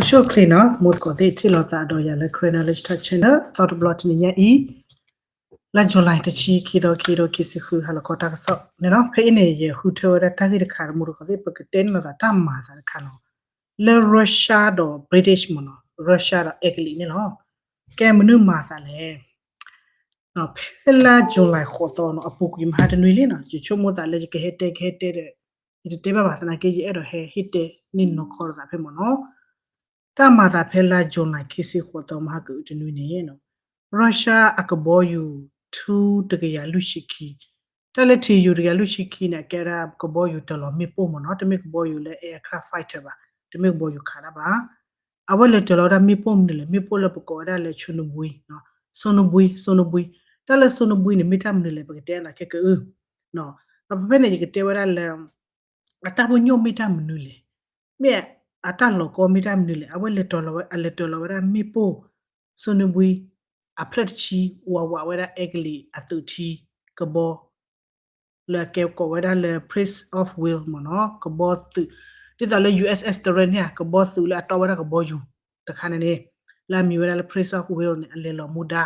ဆိၣ်ချ့နီၤ မိၢ်သကိးသ့ၣ် ထံၣ်လိာ်သးဒီးယၤလၢ Karen Knowledge Talk Channel သီတဘျီတနံၤညါအံၤ လါ July တဆံခံသီ ခံကထိခံဆံဃု ဟါလီၤခီတၢ်ကစီၣ်န့ၣ်လီၤ. ဖဲအံၤန့ၣ် ယဃုထၢဝဲဒၣ်တၢ်ဂ့ၢ်တခါ မိၢ်သကိးသ့ၣ် ပကတဲန့ၢ်လိာ်သးတၢ်မၤသးတခါနီၤ လၢ Russia ဒီး British မ့ၢ်နီၤ Russia ဒီးအဲကလံးန့ၣ်လီၤ. ကဲမနုၤမၤသးလဲၣ် ဖဲလါ July ဃိးသီနီၤ အပူၤကွံာ်မဟါတနွံလံနီၤ ယဆိကမိၣ်သးလၢယကဟဲတဲ ကဟဲတဲဒီး ယတတဲဘၣ်ဘၣ်သနာ်က့ ယအဲၣ်ဒိးဟဲဟ့ၣ်တဲန့ၢ်နီၢ်ကီၢ်လိာ်သးဖဲမ့ၢ်နီၤ တၢ်မၤသးဖဲလါ July ခံဆံဃိးသီ မဟါကအုးတနွံန့ၣ် Russia အကဘီယူၤ ထူတကယၤလွံၢ်ဆံခံ တၢ်လၢထံယူၤတကယၤလွံၢ်ဆံခံန့ၣ် အကဲဝဲဒၣ်ကဘီယူၤတၢၤလီၤမ့ၣ်ပိၢ်မ့ၢ်နီၤ တမ့ၢ်ကဘီယူၤလၢ aircraft fighter ဘၣ် တမ့ၢ်ကဘီယူၤခးတၢ်ဘၣ် အဝဲလဲၤတၢၤလီၤဝဲဒၣ်မ့ၣ်ပိၢ်မနုၤလဲၣ် မ့ၣ်ပိၢ်လၢပကိးဝဲဒၣ်လၢ Soyuz နီၤ Soyuz Soyuz တၢ်လၢ Soyuz န့ၣ် မ့ၢ်တၢ်မနုၤလဲၣ် ပကတဲနၤခဲကအု ဒီးဖဲဖဲန့ၣ် ယကတဲဝဲဒၣ်လၢ အတၢ်ပညိၣ်မ့ၢ်တၢ်မနုၤလဲၣ် မ့ၢ်အတၢ်လီၤကီမ့ၢ်တၢ်မနုၤလဲၣ် အဝဲလဲၤတၢၤလီၤဝဲ အလဲၤတၢၤလီၤဝဲဒၣ်မ့ၣ်ပိၢ် Soyuz အဖျၢၣ်တဆံ ဝးဝးဝဲဒၣ်အဲကလံးအသုးထံကဘီ လၢအကဲကိးဝဲဒၣ်လၢ Prince of Wales မ့ၢ်နီၤ ကဘီသုး ဒ်သိးလၢ USS Terror န့ၣ် ကဘီသုးလၢအတီဝဲဒၣ်ကဘီယူၤတခါန့ၣ်န့ၣ် လၢအမံၤဝဲဒၣ်လၢ Prince of Wales န့ၣ် အလဲၤလီၤမူဒါ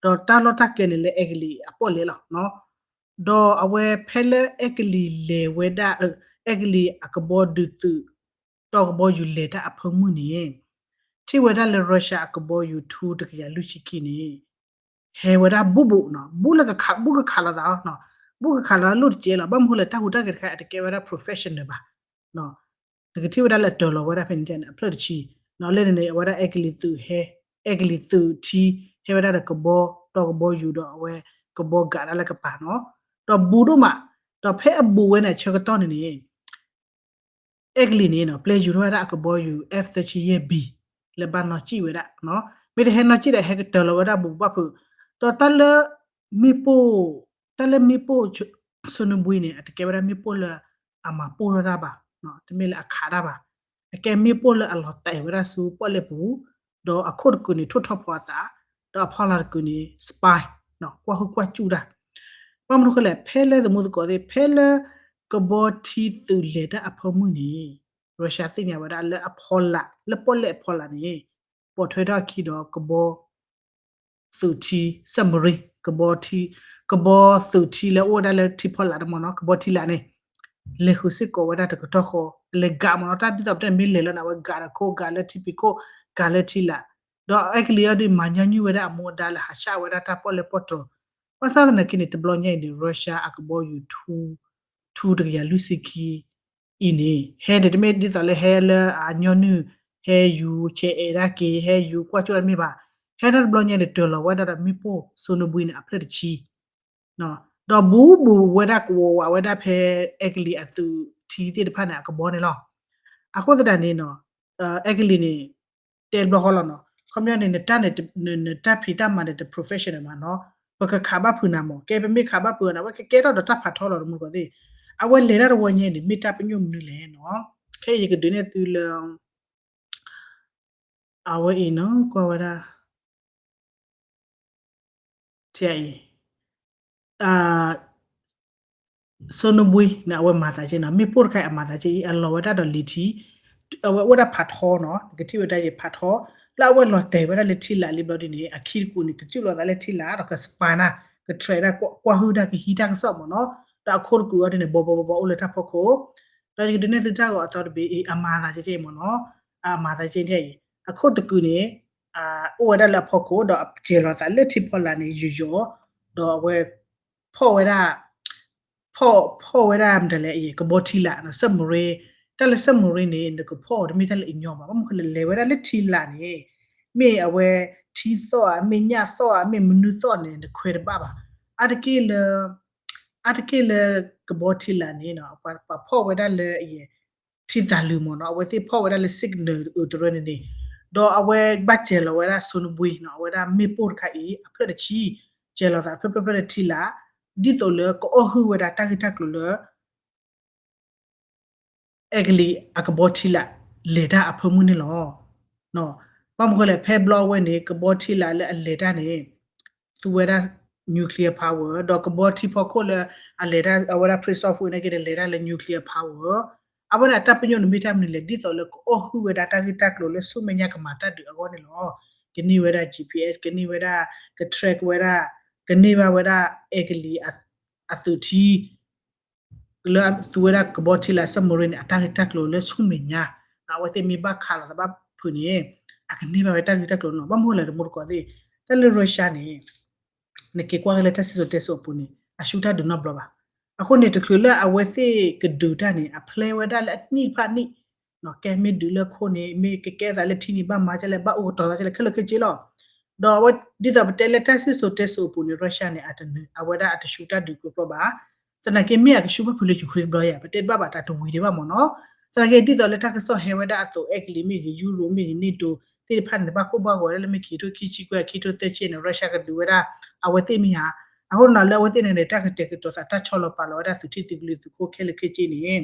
ဒီးတၢ်လီၢ်တၢ်ကျဲန့ၣ်လၢအဲကလံးအပီၣ်လဲၣ်လီၤ ဒီးအဝဲဖဲလၢအဲကလံးလဲၤဝဲဒၣ် အဲကလံးအကဘီဒုးသုး တီကဘီယူၤလဲၤတၢ်အဖၢမုၢ်န့ၣ် ထံၣ်ဝဲဒၣ်လၢ Russia အကဘီယူၤထူတကယၤလွံၢ်ဆံခံန့ၣ် ဟဲဝဲဒၣ်ဘူးဘူးနီၤ ဘူးလၢကခး ဘူးကခးလိာ်သးနီၤ ဘူးကခးလီၤလိၣ်တကဲလီၤ ဘၣ်မနုၤဃိလဲၣ် တၢ်ဟူးတၢ်ဂဲၤတခါ အတကဲဝဲဒၣ် professional ဘၣ် နကထံၣ်ဝဲဒၣ်လၢအတၢၤလီၤဝဲဒၣ်ဖဲန့ၣ်န့ၣ် အဖျၢၣ်တဆံ လၢန့ၣ်န့ၣ် အဝဲဒၣ်အဲကလံးသုးဟဲ အဲကလံးသုးထံ ဟဲဝဲဒၣ်ဒီးကဘီ တီကဘီယူၤဒီးအဝဲ ကဘီကးဒၣ်လၢကပၤနီၤ ဒီးဘူးဒိၣ်မး ဒီးဖဲအဘူးဝဲန့ၣ်အဆၢကတီၢ်န့ၣ်န့ၣ် အဲကလံးန့ၣ်နီၤ ပျဲယူၤထီၣ်ဝဲဒၣ်အကဘီယူၤ F thirty-eight B လၢဘၣ်နီၣ်စံၣ်ဝဲဒၣ် မ့ၢ်တဟဲနီၣ်စံၣ်ဒီးဟဲကတၢၤလီၤဝဲဒၣ်ဘူးဘူးဘၣ်ဖုး ဒီးတၢ်လၢ မ့ၣ်ပိၢ် တၢ်လၢမ့ၣ်ပိၢ် Soyuz န့ၣ် အတကဲဝဲဒၣ်မ့ၣ်ပိၢ်လၢ အမၤပိၢ်ထီၣ်တၢ်ဘၣ် တမ့ၢ်လၢအခးတၢ်ဘၣ် အကဲမ့ၣ်ပိၢ်လၢအလီၤတဲာ်ဝဲဒၣ်ဆူပီၣ်လဲၣ်ပူၤ ဒီးအခိၣ်တကုာ်န့ၣ်ထိၣ်ထီၣ်ဖီအသး ဒီးအဖီလာ်တကုာ်န့ၣ် spy ကွၢ်ဟုၣ်ကွၢ်စူၣ်တၢ် ဘၣ်မနုၤဃိလဲၣ် ဖဲလၢသမူသကိးသ့ၣ် ဖဲလၢကဘီထံသုးလဲၤတၢ်အဖၢမုၢ်န့ၣ် Russia သ့ၣ်ညါဝဲဒၣ်လၢအဖီလာ် လၢပီၣ်လဲၣ်အဖီလာ်န့ၣ် ပိာ်ထွဲထီၣ်အခံဒီးကဘီ သုးထံ submarine ကဘီထံ ကဘီသုးထံလၢအိၣ်ဝဲဒၣ်လၢထံဖီလာ်တမ့ၢ်နီၤ ကဘီထံလာ်န့ၣ် လဲၤဃုာ်စ့ၢ်ကီးဝဲဒၣ်တကတီၢ်ဃီ လဲၤကးမ့ၢ်နီၤ တၢ်ဒ်သိးပတဲမ့ၢ်လဲၤလီၤန့ၣ် အဝဲကးဒီးခိၣ် ကးလၢထံဖံးခိၣ် ကးလၢထံလာ် ဒီးအဲကလံးအံၤဒုး မၤညီနုၢ်ဝဲဒၣ်အမူအဒါလၢဟးဆှၣ်ဝဲဒၣ်တၢ်ပီၣ်လဲၣ်ပီၣ်တြီၤ ဘၣ်ဆၣ်သနာ်က့န့ၣ် တဘျီညါအံၤန့ၣ် Russia အကဘီယူၤထူ ထူတကယၤလွံၢ်ဆံခံ အံၤန့ၣ် ဟဲန့ၣ် တမ့ၢ်ဒ်သိးလၢဟဲလၢအညီနုၢ် ဟဲယူၤဆဲးအဲးဒၣ်က့ၤ ဟဲယူၤကွၢ်ကၠိၣ်တမ့ၢ်ဘၣ် ဟဲဒၣ်တဘျီညါန့ၣ် တၢၤလီၤဝဲဒၣ်ဒီးမ့ၣ်ပိၢ် Soyuz န့ၣ် အဖျၢၣ်တဆံ ဒီးဘူးဘူးဝဲဒၣ်ကဝီၤဝးဝဲဒၣ်ဖဲအဲကလံးအသုးထံသ့ၣ်တဖၣ်န့ၣ် အကဘီန့ၣ်လီၤ. အဃိသတးန့ၣ်နီၤ အဲကလံးန့ၣ် တဲတဘျီဃီလီၤနီၤ ခီပညီန့ၣ် နတၢ်န့ၣ် နတၢ်ဖံးတၢ်မၤန့ၣ် တ professional ဘၣ်နီၤ ပကခးဘၣ်ဖုးနၤမ့ၢ် ကဲပမ့ၢ်ခးဘၣ်ဖုးနၤ အဝဲကကဲထီၣ်ဒီးတၢ်ဖးထီလီၤ တမူတကိးသ့ၣ် အဝဲလဲၤတၢ်တဝီညါန့ၣ် မ့ၢ်တၢ်ပညိၣ်မနုၤလဲၣ်နီၤ ခဲအံၤယကဒုးနဲၣ်သုလၢ အဝဲအံၤနီၤ ကွၢ်ဝဲဒၣ် ထံအံၤ Soyuz န့ၣ် အဝဲမၤသးက့နီၤ မ့ၣ်ပိၢ်တခါအံၤအမၤသးက့အံၤ အလီၤဝဲဒၣ်ဒီးလံာ်ထံ အဝဲအိၣ်ဝဲဒၣ်ဖးထီနီၤ နကထံၣ်ဝဲဒၣ်ယဖးထီ လၢအဝဲလီၤတဲာ်ဝဲဒၣ်လၢထံလာ်လံဘျီဒ်န့ၣ် အခံတကူာ်န့ၣ် ကစူၣ်လီၤသးလၢထံလာ် ဒီးက spy နၤ က track ဒၣ် ကွၢ်ဟုၣ်တၢ်ကဟံးတၢ်ကစီၣ်မ့ၢ်နီၤ ဒီးအခိၣ်တကူာ်အံၤဒ်န့ၣ် ဘီဘီဘီဘီအိၣ်လၢတၢ်ဖီခိၣ် ဒီးယကဒုးနဲၣ်သုတၢ်ဂီၤအသီတဘ့ၣ်အံၤ အမၤသးက့အံၤမ့ၢ်နီၤ အမၤသးက့အံၤ အခိၣ်တကူာ်န့ၣ် အိၣ်ဝဲဒၣ်လၢအဖီခိၣ် ဒီးအကဲၤလီၤသးလၢထံဖီလာ်န့ၣ် ယိာ်ယိာ် ဒီးအဝဲ ဖီၣ်ဝဲဒၣ် ဖီၣ် ဖီၣ်ဝဲဒၣ်မတၤလဲၣ် ကဘီထံလာ်နီၤ submarine တၢ်လၢ submarine န့ၣ် နကဖီၣ်အီၤတမ့ၢ်တၢ်လၢအညီဘၣ် ဘၣ်မနုၤဃိလဲၣ် လဲၤဝဲဒၣ်လၢထံလာ်န့ၣ် မ့ၢ်အဝဲ ထံသီၣ်ဧါ မ့ၢ်ညၣ်သီၣ်ဧါ မ့ၢ်မနုၤသီၣ်န့ၣ် နခွဲးတဘၣ်ဘၣ် အါတက့ၢ်လၢ အါတက့ၢ်လၢ ကဘီထံလာ်န့ၣ်နီၤ ပှၤဖီၣ်ဝဲဒၣ်လၢ ထံသးလုာ်မ့ၢ်နီၤ အဝဲသ့ၣ်ဖီၣ်ဝဲဒၣ်လၢ signal အတရၢန့ၣ်န့ၣ် ဒီးအဝဲဘၣ်ကဲၤလီၤဝဲဒၣ် Soyuz နီၤ အဝဲဒၣ်မ့ၣ်ပိၢ်တခါအံၤ အဖျၢၣ်တဆံ ကဲၤလီၤသးဖျၢၣ်ဖျၢၣ်ဖျၢၣ်လၢထံလာ် ဒ်သိးလၢကအီၣ်ဟုၣ်ဝဲဒၣ်တၢ်ဂ့ၢ်တၢ်ကျိၤလၢ အဲကလံးအကဘီထံလာ် လဲၤတၢ်အဖၢမုၢ်န့ၣ်လီၤ. ဘၣ်မနုၤဃိလဲၣ် ဖဲဘျီအဝဲန့ၣ် ကဘီထံလာ်လၢအလဲၤတၢ်န့ၣ် သူဝဲဒၣ် nuclear power ဒီးကဘီထံဖီခိၣ်လၢအလဲၤတၢ် အဝဲဒၣ် Prince of Wales န့ၣ်က့န့ၣ် လဲၤတၢ်လၢ nuclear power အဝဲန့ၣ်အတၢ်ပညိၣ်န့ၣ်မ့ၢ်တၢ်မနုၤလဲၣ်, ဒ်သိးလၢကအီၣ်ဟုၣ်ဝဲဒၣ်တၢ်ဂ့ၢ်တၢ်ကျိၤလၢဆူမဲာ်ညါကမၤတၢ်ဒုးအဂီၢ်န့ၣ်လီၤ. ကန့ၢ်ဝဲဒၣ် G P S, ကန့ၢ်ဝဲဒၣ် က track ဝဲဒၣ်, ကန့ၢ်ဘၣ်ဝဲဒၣ် အဲကလံး အသုးထံ လၢအသူဝဲဒၣ်ကဘီထံလာ် submarine န့ၣ် အတၢ်ဂ့ၢ်တၢ်ကျိၤလၢဆူမဲာ်ညါ, အဝဲသ့ၣ်မ့ၢ်ဘၣ်ခးလိာ်သးဘၣ်ဖုးန့ၣ် အကန့ၢ်ဘၣ်ဝဲတၢ်ဂ့ၢ်တၢ်ကျိၤန့ၣ်လီၤ. ဘၣ်မနုၤလဲၣ် တမူတကိးသ့ၣ်, တၢ်လၢ Russia န့ၣ် နက့ၤကွၢ်က့ၤလၢတၢ်စံၣ်စိၤတဲစိၤအပူၤန့ၣ် အဆူၣ်တၢ်ဒုးနီတဘျီဘၣ်. အဃိန့ၣ် တချုးလၢအဝဲသ့ၣ်ကဒုးတၢ်န့ၣ် အဖျဲဝဲဒၣ်လၢအနံၣ်တဖၣ်နံၣ်, ကဲမ့ၢ်ဒုးလၢခိန့ၣ် မ့ၢ်ကကဲသးလၢထံန့ၣ် ဘၣ်မၤကလဲၣ်, ဘၣ်အိၣ်ကတီၤသးကလဲၣ်, ခဲလၢာ်ခဲဆ့လီၤ. ဒီးအဝဲဒ်သိးပတဲလၢတၢ်စံၣ်စိၤတဲစိၤအပူၤန့ၣ် Russia န့ၣ် အဝဲဒၣ်အတဆူၣ်တၢ်ဒုးကျိၤကျိၤဘၣ်. သနာ်က့မ့ၢ်အကဆူၣ်ဘၣ်ဖုးလၢ Ukraine တဘျီယါ ပတဲဘၣ်ဘၣ်တၢ်တဝံၤဒံးဘၣ်မ့ၢ်နီၤ. သနာ်က့ဒ်သိးလၢတၢ်ကစီၣ်ဟဲဝဲဒၣ်အသိး အဲကလံးမ့ၢ်ဂ့ၤ ယူရိမ့ၢ်ဂ့ၤ NATO သ့ၣ်တဖၣ်န့ၣ် ဘၣ်ကိၢ်ဘၣ်ဂီၤဝဲဒၣ်လၢမ့ၢ်ခံကထိခံဆံခွံ ခံကထိသၢဆံန့ၣ် Russia ကဒုးဝဲဒၣ် အဝဲသ့ၣ်မ့ၢ်ဧါ. အဃိန့ၣ်လၢအဝဲသ့ၣ်န့ၣ် တၢ်ကတဲာ်ကတီၤသး တၢ်ဆီလီၤပာ်လီၤဝဲဒၣ်သုးထံသုးကလံၤသုးခိၣ်ခဲလၢာ်ခဲဆ့န့ၣ်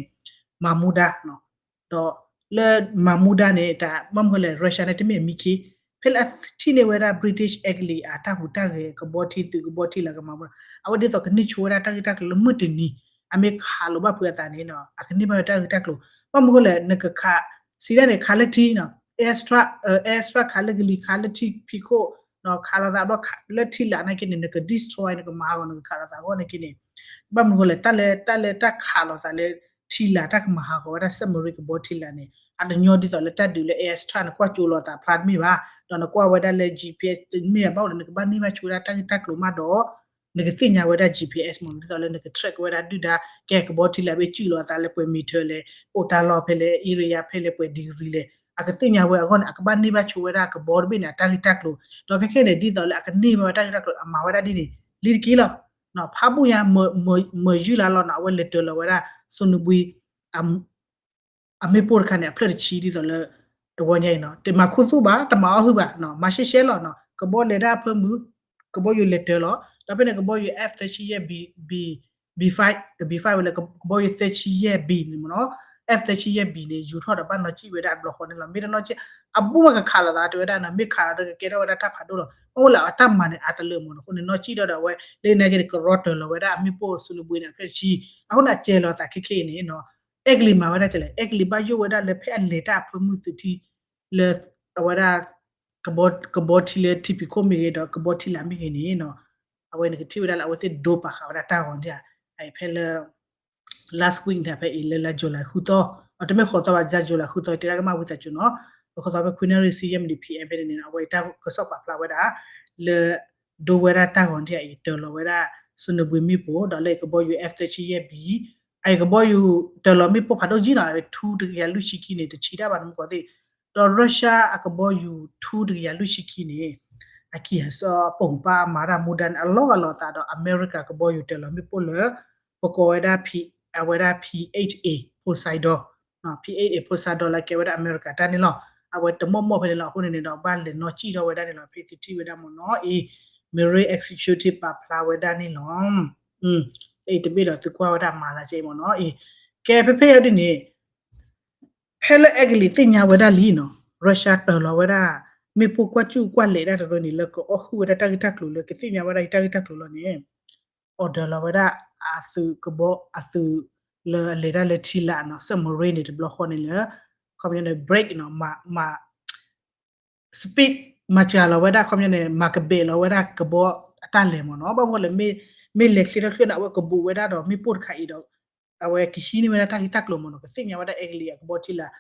မၤမူဒါ ဒီးလၢမၤမူဒါန့ၣ် တၢ်ဘၣ်မနုၤလဲၣ် Russia န့ၣ် တမ့ၢ်အမံခ့, ဖဲလၢအထံၣ်န့ၢ်ဝဲဒၣ် British အဲကလံး အတၢ်ဟူးတၢ်ဂဲၤ ကဘီထံသုးကဘီထံလာ် ကမၤမူဒါ အဝဲဒ်သိးကန့ၢ်ဆိဝဲဒၣ်တၢ်ဂ့ၢ်တၢ်ကျိၤလၢမုၢ်တနံၤ အမ့ၢ်ခးလိာ်ဘၣ်ဖုးအသးန့ၣ် အကန့ၢ်ဘၣ်ဝဲတၢ်ဂ့ၢ်တၢ်ကျိၤ. ဘၣ်မနုၤလဲၣ် နကခး စံးဒၣ်န့ၣ် ခးလၢထံ airstrike, airstrike ခးလၢကလံၤ ခးလၢထံဖံးခိၣ် ခးလိာ်သးဘျီ လၢထံလာ်နာ်က့န့ၣ် နက destroy နကမၤဟးဂီၤ နကခးလိာ်သးအဂီၢ်နာ်က့န့ၣ် ဘၣ်မနုၤလဲၣ် တၢ်လၢ တၢ်လၢတၢ်ခးလိာ်သးလၢထံလာ် တၢ်ကမၤဟးဂီၤဝဲဒၣ် submarine ကဘီထံလာ်န့ၣ် အတညီဒ်သိးလၢတၢ်ဒုးလၢ airstrike နကွၢ်ကၠိလိာ်သးဖျါတမ့ၢ်ဘၣ်, ဒီးနကွၢ်ဝဲဒၣ်လၢ G P S တမ့ၢ်ဘၣ် ဘၣ်မနုၤလဲၣ် နကဘၣ်န့ၢ်ဘၣ်ဆိဝဲဒၣ်တၢ်ဂ့ၢ်တၢ်ကျိၤမးဒီး နကသ့ၣ်ညါဝဲဒၣ် G P S မ့ၢ်ဒ်သိးလၢနက track ဝဲဒၣ်ဒုၣ်ဒါ ကဲကဘီထံလာ်ဘ့ၣ် ကၠုၣ်လိာ်အသးလၢပှဲၤ meter လဲၣ်, အိၣ်တၢ်လီၢ်ဖဲလဲၣ် area ဖဲလဲၣ် ပှဲၤ degree လဲၣ်, အကသ့ၣ်ညါဝဲအဂီၢ်န့ၣ် အကဘၣ်န့ၢ်ဘၣ်ဆိဝဲဒၣ်ကဘီတဘ့ၣ်န့ၣ် အတၢ်ဂ့ၢ်တၢ်ကျိၤ, ဒီးခဲခဲန့ၣ် ဒ်သိးလၢအကန့ၢ်ဘၣ်ဝဲတၢ်ဂ့ၢ်တၢ်ကျိၤ အမၤဝဲဒၣ်ဒ်န့ၣ် လံတက့ၢ်လီၤ. ဖးဘူၣ်ညါ မၢယုၢ်လါလီၤနီၤ အဝဲလဲၤတၢၤလီၤဝဲဒၣ် စိနူဘှံ အမ့ၣ်ပိၢ်တခါန့ၣ် အဖျၢၣ်တဆံဒ်သိးလၢ တဝီညါအံၤနီၤ တမၤခူသူၣ်ဘၣ် တမၤအီၣ်ဟုၣ်ဘၣ် မၤရှဲရှဲလီၤနီၤ ကဘီလဲၤတၢ်အဖၢမုၢ် ကဘီယူၤလဲၤတၢၤလီၤ ဒီးဖဲန့ၣ် ကဘီယူၤ F သၢဆံယဲၢ် B B B five B five ဝဲလၢ ကဘီယူၤသၢဆံယဲၢ် B န့ၣ်မ့ၢ်နီၤ F သၢဆံယဲၢ် B န့ၣ် ယူၤထီၣ်ဒီးဘၣ်နီၣ်ကံၣ်ဝဲဒၣ်တဘျီဃီန့ၣ်လီၤ မ့ၢ်တနီၣ်ကံၣ် အဘူၣ်ဘၣ်ကခးလိာ်သးတဲဝဲဒၣ်နီၤ မ့ၢ်ခးလီၤဒီးကကဲထီၣ်ဝဲဒၣ်တၢ်ဖးဒိၣ်လီၤ မ့ၢ်အိၣ်လၢအတၢ်မၤန့ၣ် အတလၢာ်မ့ၢ်နီၤ အဃိန့ၣ် နီၣ်ကံၣ်ဒီးဒီးအဝဲ လၢနာ်က့န့ၣ် ကရီတၢၤလီၤဝဲဒၣ်အမ့ၣ်ပိၢ်စိနူဘှံန့ၣ် အဖျၢၣ်တဆံ အဃိန့ၣ် အစဲးလီၤသးခဲခဲအံၤန့ၣ်နီၤ အဲကလံးမၤဝဲဒၣ်ကလဲၣ် အဲကလံးဘၣ်ယိၣ်ဝဲဒၣ်လၢဖဲအလဲၤတၢ်အဖၢမုၢ်သုးထံ လၢ အဝဲဒၣ် ကဘီထံလၢထံဖံးခိၣ်မ့ၢ်ဂ့ၤဒီးကဘီထံလာ်မ့ၢ်ဂ့ၤန့ၣ်နီၤ အဝဲန့ၣ်ကထံၣ်ဝဲဒၣ်လၢအဝဲသ့ၣ်ဒိပာ်ဃာ်ဝဲဒၣ်တၢ်ဂီၤဒ်ဧါ ဖဲလၢ last week န့ၣ် ဖဲအံၤလၢလါ July ဃုသီ အတမ့ၢ်ဃိးသီဘၣ် လါ July ဃုသီ တဲဒၣ်ကမၣ်ဝံသးစူၤနီၤ ပခီသီဖဲခွံနၣ်ရံၣ်ဆံယဲၢ်မံးနံး P M ဖဲန့ၣ်န့ၣ် အဝဲတၢ်ကစီၣ်ပာ်ဖျါဝဲဒၣ် လၢ ဒိဝဲဒၣ်တၢ်ဂီၤဒ်အံၤ တၢၤလီၤဝဲဒၣ် စိနူဘှံမ့ၣ်ပိၢ် ဒီးလၢကဘီယူၤ F သၢဆံယဲၢ် B အံၤကဘီယူၤ တၢၤလီၤမ့ၣ်ပိၢ်ဖးဒိၣ်ကံနီၤ ထူတကယၤလွံၢ်ဆံခံန့ၣ် တဆံးတၢ်ဘၣ်နမူကီၢ်သ့ၣ် ဒီး Russia အကဘီယူၤထူတကယၤလွံၢ်ဆံခံန့ၣ် အခံအစီပူၤပာ်မၤတၢ်မူဒါန့ၣ် အလီၢ်အလီၤသးဒီး အမဲရကၤကဘီယူၤတၢၤလီၤမ့ၣ်ပိၢ်လၢ ပကိးဝဲဒၣ် P အဝဲဒၣ် P eight A Poseidon P eight A Poseidon လၢကဲဝဲဒၣ်အမဲရကၤတၢ်န့ၣ်လီၤ အဝဲတမီၢ်မီၢ်ဖဲန့ၣ်လီၤ အဃိန့ၣ်န့ၣ်ဒီး ဘၣ်လဲၤနီၣ်ကံၣ်ထီၣ်ဝဲဒၣ်န့ၣ်လီၤ ဖဲသုထံၣ်ဝဲဒၣ်မ့ၢ်နီၤအံၤ Marine Executive ပာ်ဖျါဝဲဒၣ်န့ၣ်လီၤ အံၤတဘ့ၣ်ဒီးသုကွၢ်ဝဲဒၣ်မၤသးကဲမ့ၢ်နီၤအံၤ ကဲဖဲဖဲအံၤဒ်န့ၣ် ဖဲလၢအဲကလံးသ့ၣ်ညါဝဲဒၣ်လံနီၤ Russia တၢၤလီၤဝဲဒၣ် မ့ၣ်ပိၢ်ကွၢ်စူၣ်ကွၢ်လဲၤဒၣ်တရၢန့ၣ် လၢကအီၣ်ဟုၣ်ဝဲဒၣ်တၢ်ဂ့ၢ်တၢ်ကျိၤလၢကသ့ၣ်ညါဝဲဒၣ်တၢ်ဂ့ၢ်တၢ်ကျိၤလီၤန့ၣ် order လီၤဝဲဒၣ် အသုးကဘီအသုး လၢအလဲၤတၢ်လၢထံလာ်နီၤ submarine န့ၣ် တဘျီဃီန့ၣ်လၢ ခီပညီန့ၣ် brake နီၤ မၤ speed မၤစှၤလီၤဝဲဒၣ် ခီပညီန့ၣ် မၤကဘဲးလီၤဝဲဒၣ်ကဘီအတၢ်လဲၤမ့ၢ်နီၤ ဘၣ်မနုၤလဲၣ် မ့ၢ်လဲၤချ့ထီၣ်ချ့န့ၣ် အဝဲကဘူးဝဲဒၣ်ဒီးမ့ၣ်ပိၢ်တခါအံၤဒီး အဝဲကဟံးန့ၢ်ဝဲဒၣ်တၢ်ဂ့ၢ်တၢ်ကျိၤမ့ၢ်နီၤ ကသ့ၣ်ညါဝဲဒၣ်အဲကလံးအကဘီထံလာ်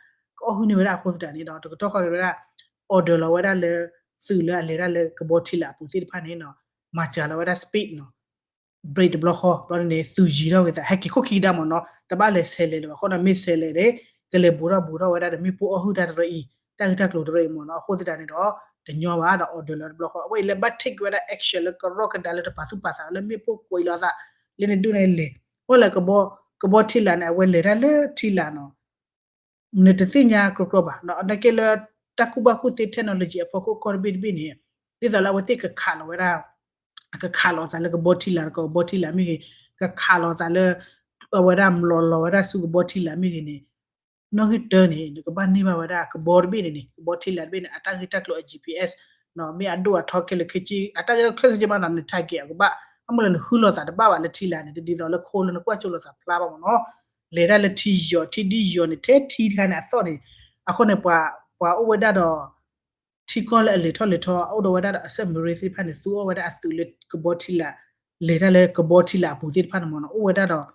ကအီၣ်ဟုၣ်န့ၢ်ဝဲဒၣ်အဃိသတးန့ၣ်ဒီး တကတီၢ်ဃီန့ၣ်ဝဲဒၣ် order လီၤဝဲဒၣ်လၢ သုးလၢအလဲၤတၢ်လၢကဘီထံလာ်အပူၤသ့ၣ်တဖၣ်န့ၣ်နီၤ မၤစှၤလီၤဝဲဒၣ် speed နီၤ brake တဘျီဃီ ဘျီန့ၣ် သုးယံၤထီၣ်က့ၤသး ဟဲက့ၤခိၣ်ခံကဒါမ့ၢ်နီၤ တဘၣ်လဲၤဆဲးလဲၤလၢၤဘၣ် အဃိန့ၣ် မ့ၢ်ဆဲးလဲၤန့ၣ် ကလဲၤဘူးထီၣ်ဘူးထီၣ်ဝဲဒၣ်ဒီးမ့ၣ်ပိၢ်အီၣ်ဟုၣ်တၢ်တရၢအံၤ တၢ်ဂ့ၢ်တၢ်ကျိၤတရၢအံၤမ့ၢ်နီၤ အဃိသတးန့ၣ်ဒီး တညီဘၣ်ဒီး order လီၤတဘျီဃီ အဝဲအံၤလၢဘၣ် take ဝဲဒၣ် action လၢကရီကဒါလၢတပာ်သူၣ်ပာ်သးလၢမ့ၣ်ပိၢ်ကွံာ်လီၤသး လၢန့ၣ်ဒိၣ်န့ၣ်လဲၤ အဃိလၢ ကဘီထံလာ်န့ၣ် အဝဲလဲၤတၢ်လၢထံလာ်နီၤ နတသ့ၣ်ညါကျိၤကျိၤဘၣ် နာ်က့လၢ တၢ်ကူၣ်ဘၣ်ကူၣ်သ့ technology အဖီခိၣ်ကီၢ်တဘ့ၣ်တဘ့ၣ်န့ၣ် ဒ်သိးလၢအဝဲသ့ၣ်ကခးလီၤဝဲဒၣ် ကခးလီၤအသးလၢကဘီထံလာ် ကဘီထံလာ်မ့ၢ်ဂ့ၤ ကခးလီၤအသးလၢ အဝဲဒၣ်မျိာ်လီၤဝဲဒၣ်ဆူကဘီထံလာ်မ့ၢ်ဂ့ၤန့ၣ် နီၣ်ဂံၢ်တၢန့ၣ် နကဘၣ်န့ၢ်ဘၣ်ဝဲဒၣ်ကဘီတဘ့ၣ်န့ၣ်န့ၣ် ကဘီထံလာ်တဘ့ၣ်န့ၣ် အတၢ်ဂ့ၢ်တၢ်ကျိၤအ G P S မ့ၢ်အဒိၣ်အထီခဲလၢာ်ခဲဆ့ အတၢ်ဂ့ၢ်တၢ်ကျိၤခဲလၢာ်ခဲဆ့ဘၣ်နီၤ န target အကဘၣ် အမ့ၢ်လၢနဃုလိာ်သးတဘၣ်ဘၣ်လၢထံလာ်န့ၣ် တဒ်သိးလၢခိလၢနကွၢ်ကၠိလိာ်သးဖျါဘၣ်မ့ၢ်နီၤ လဲၤတၢ်လၢထံယီၤ ထံဒ်ယီၤန့ၣ် ထဲထံတခါန့ၣ်အသီၣ်န့ၣ် အဃိန့ၣ် ပှၤအိၣ်ဝဲဒၣ်ဒီး ထံကီၢ်လၢအလဲၤထီၣ်လဲၤထီ အိၣ်ဒီးဝဲဒၣ်ဒီးအ submarine သ့ၣ်တဖၣ်န့ၣ် သူအီၣ်ဝဲဒၣ်အသုးလၢကဘီထံလာ် လဲၤတၢ်လၢကဘီထံလာ်အပူၤသ့ၣ်တဖၣ်န့ၣ်မ့ၢ်နီၤ အိၣ်ဝဲဒၣ်ဒီး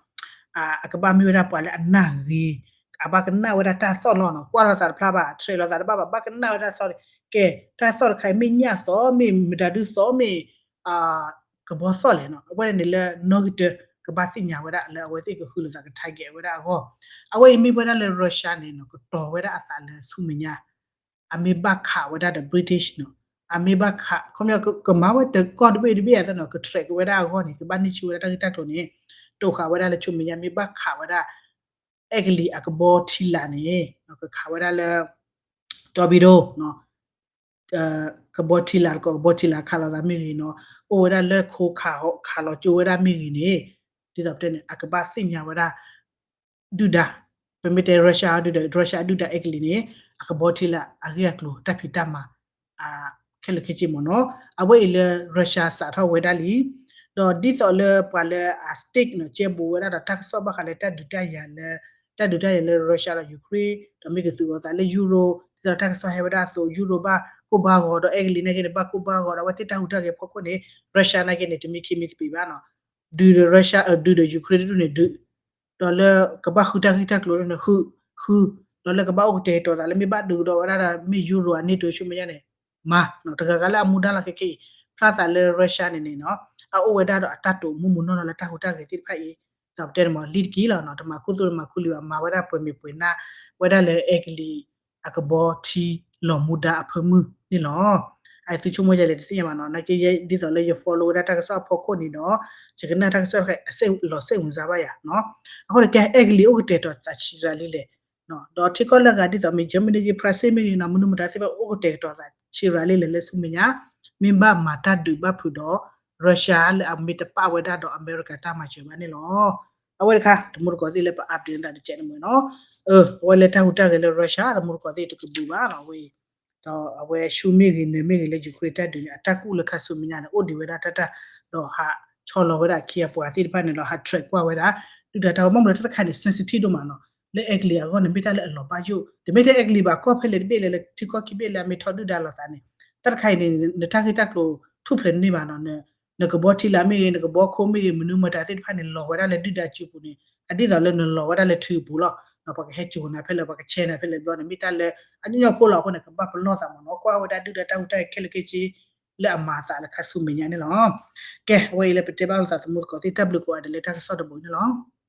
အကဘၣ်မ့ၢ်ဝဲဒၣ်ပှၤလၢအနၢ်ဂ့ၤ အဘၣ်ကနၣ်ဝဲဒၣ်တၢ်သီၣ်လီၤနီၤ ကွၢ်လိာ်သးတဖျါဘၣ် ထရဲးလိာ်သးတဘၣ်ဘၣ် ဘၣ်ကနၣ်ဝဲဒၣ်သီၣ်န့ၣ် ကဲ တၢ်သီၣ်တခါအံၤ မ့ၢ်ညၣ်သီၣ် မ့ၢ်မတၤဒုသီၣ် မ့ၢ် ကဘီသီၣ်လဲၣ်နီၤ အဝဲန့ၣ်လၢနီၣ်ဂံၢ်တၢ ကဘၣ်သ့ၣ်ညါဝဲဒၣ်လၢအဝဲသ့ၣ်ကဃုလိာ်သးက target ဝဲဒၣ်အဂီၢ် အဝဲအံၤမ့ၢ်ဝဲဒၣ်လၢ Russia န့ၣ်နီၤ ကတီၤဝဲဒၣ်အသးလၢဆူမဲာ်ညါ အမ့ၢ်ဘၣ်ခးဝဲဒၣ်ဒီး British နီၤ အမ့ၢ်ဘၣ်ခး ခီပညီ ကမၤဝဲတကီၢ်တဘ့ၣ်တဘ့ၣ်အသးနီၤ က track ဝဲဒၣ်အဂီၢ်န့ၣ် ကဘၣ်န့ၢ်ဆူၣ်ဝဲဒၣ်တၢ်ဂ့ၢ်တၢ်ကျိၤန့ၣ် တိာ်ဃာ်ဝဲဒၣ်လၢဆူမဲာ်ညါ မ့ၢ်ဘၣ်ခးဝဲဒၣ် အဲကလံးအကဘီထံလာ်န့ၣ် ကခးဝဲဒၣ်လၢ torpedo နီၤ ကဘီထံလာ်တကိး ကဘီထံလာ်ခးလိာ်သးမ့ၢ်ဂ့ၤနီၤ အိၣ်ဝဲဒၣ်လၢခိခး ခးလီၤကၠိဝဲဒၣ်မ့ၢ်ဂ့ၤန့ၣ် ဒ်သိးပတဲန့ၣ် အကဘၣ်သ့ၣ်ညါဝဲဒၣ် ဒုၣ်ဒါ ပမ့ၢ်တဲ Russia ဒုၣ်ဒါ Russia ဒုၣ်ဒါအဲကလံးန့ၣ် အကဘီထံလာ်အဂ့ၢ်အကျိၤ တၢ်ဖံးတၢ်မၤ ခဲလၢာ်ခဲဆ့မ့ၢ်နီၤ အဝဲအံၤလၢ Russia စးထီၣ်ဝဲဒၣ်လံ ဒီးဒ်သိးလၢပှၤလၢအ stake နီၤ ကဲဘူးဝဲဒၣ်ဒီးတၢ်ကစီၣ်ဘၣ်ဃးလၢတၢ်ဒုးတၢ်ယၤလၢ တၢ်ဒုးတၢ်ယၤလၢ Russia ဒီး Ukraine ဒီးမ့ၢ်ကသူၣ်အီၤသးလၢ Europe ဒ်သိးတၢ်ကစီၣ်ဟဲဝဲဒၣ်အသိး Europe ဘၣ်ကိၢ်ဘၣ်ဂီၤဒီးအဲကလံးနာ်က့န့ၣ် ဘၣ်ကိၢ်ဘၣ်ဂီၤဒီးအဝဲသ့ၣ်တၢ်ဟူးတၢ်ဂဲၤဖီခိၣ်န့ၣ် Russia နာ်က့န့ၣ် တမ့ၢ်ခံမ့ၢ်သပ့ၤဘၣ်နီၤ ဒုးဒီး Russia ဒုးဒီး Ukraine တဒူၣ်န့ၣ်ဒုး ဒီးလၢကဘၣ်ဃုတၢ်ဂ့ၢ်တၢ်ကျိၤန့ၣ် ဃု ဃု ဒီးလၢကဘၣ်အိၣ်ကတဲာ်ကတီၤသးလၢမ့ၢ်ဘၣ်ဒုးကဒီးဝဲဒၣ်ဒီး မ့ၢ် Euro အ NATO ဆူမဲာ်ညါန့ၣ် မၤ တဂၤဂၤလၢအမူဒါလီၤခဲကနံၣ်အံၤ ဖျါသးလၢ Russia န့ၣ်န့ၣ်နီၤ အအိၣ်ဝဲဒၣ်ဒီးအတၢ်တိာ်မူမုာ်နီၢ်နီၢ်လၢတၢ်ဟူးတၢ်ဂဲၤသ့ၣ်တဖၣ်အံၤ ဒီးပတဲန့ၣ်မ့ၢ် လံတက့ၢ်လီၤနီၤ တမၤခူသူၣ်တမၤခူလံၤဘၣ် မၤဝဲဒၣ်ပှဲၤမ့ၢ်ပှဲၤနၢ် ဝဲဒၣ်လၢအဲကလံး အကဘီထံလီၤမူဒါအဖၢမုၢ်န့ၣ်လီၤ. အသုဆိကမိၣ်ယဲလဲၣ်တသ့ၣ်ညါဘၣ်နီၤ နာ်က့ယဲဒ်သိးလၢယ follow ဝဲဒၣ်တၢ်ကစီၣ်အဖီခိၣ်န့ၣ်ဒီး ယကနၣ်တၢ်ကစီၣ်တခါအံၤ အစဲးလီၤစဲးဝံၤစါဘၣ်ယၤနီၤ. အဃိန့ၣ် ကဲအဲကလံးအိၣ်ကတဲာ်ကတီၤသးဆံးရၤလံလဲၣ် ဒီးထံကီၢ်လၢအဂၤဒ်သိးမ့ၢ် Germany ဂ့ၤ France မ့ၢ်ဂ့ၤနီၤ မနုၤမတၤသ့ၣ်တဖၣ်အိၣ်ကတဲာ်ကတီၤသးဆံးရၤလံလဲၣ်လၢဆူမဲာ်ညါ မ့ၢ်ဘၣ်မၤတၢ်ဒုးဘၣ်ဖုးဒီး Russia လၢအမ့ၢ်တပာ်ဝဲဒၣ်ဒီးအမဲရကၤတၢ်မၤစၢၤဘၣ်န့ၣ်လီၤ. အဝဲတခါ တမူတကိးသ့ၣ်လၢပ update သးတကဲးန့ၣ်မ့ၢ်နီၤ အဝဲလၢတၢ်ဟူးတၢ်ဂဲၤလၢ Russia တမူတကိးသ့ၣ်တကဘုးဘၣ်နီၤ အဝဲအံၤ ဒီးအဝဲဆူမ့ၢ်ဂ့ၤ နၢၤမ့ၢ်ဂ့ၤလၢ Ukraine တၢ်ဒုးန့ၣ် အတၢ်ကူၣ်လၢခါဆူမဲာ်ညါန့ၣ် အိၣ်ဒံးဝဲဒၣ်တၢ်တၢ် ဒီးဟးဆီလီၤဝဲဒၣ်အခံအပှၤသ့ၣ်တဖၣ်န့ၣ်လီၤ ဟး track ကွၢ်ဝဲဒၣ် ဒုၣ်ဒါတၢ်ဂီၤ မ့ၢ်မနုၤလၢတၢ်တခါန့ၣ် sensitive ဒိၣ်မးနီၤ လၢအဲကလံးအဂီၢ်န့ၣ် မ့ၢ်တၢ်လၢအလီၤဘၣ်ယိၣ် တမ့ၢ်ထဲအဲကလံးဘၣ် ကီၢ်ဖဲလဲၣ်တဘ့ၣ်လဲၣ်လၢထံကီၢ်ခံဘ့ၣ်လၢအမ့ၢ်ထီၣ်ဒုၣ်ဒါလိာ်သးန့ၣ် တၢ်တခါအံၤန့ၣ် နတၢ်ဂ့ၢ်တၢ်ကျိၤထူၣ်ဖျဲးန့ၢ်ဘၣ်နီၤ နကဘီထံလာ်မ့ၢ်ဂ့ၤ နကဘီခိၣ်မ့ၢ်ဂ့ၤ မနုၤမတၤသ့ၣ်တဖၣ်န့ၣ် လီၤဝဲဒၣ်လၢဒုၣ်ဒါစုပူၤန့ၣ် အဒ်သိးလၢနလီၤဝဲဒၣ်လၢထုအပူၤလီၤ. ပှၤကဟဲစိာ်နၤဖဲလဲၣ် ပှၤကဆဲးနၤဖဲလဲၣ်ဘျီန့ၣ် မ့ၢ်တၢ်လၢအညီညီဖိလီၤ အဃိန့ၣ် ကဘၣ်ပလီၢ်သးမ့ၢ်နီၤ ကွၢ်ဝဲဒၣ်ဒုၣ်ဒါတၢ်ဟူးတၢ်ဂဲၤခဲလၢာ်ခဲဆ့ လၢအမၤအသးလၢခါဆူမဲာ်ညါန့ၣ်လီၤ. ကဲ အဝဲအံၤလၢပတဲဘၣ်လိာ်သးသမူသကိးသ့ၣ် တၢ်ဘျုးကိးဂၤဒဲးလၢတၢ်ကစီၣ်တဘိန့ၣ်လီၤ.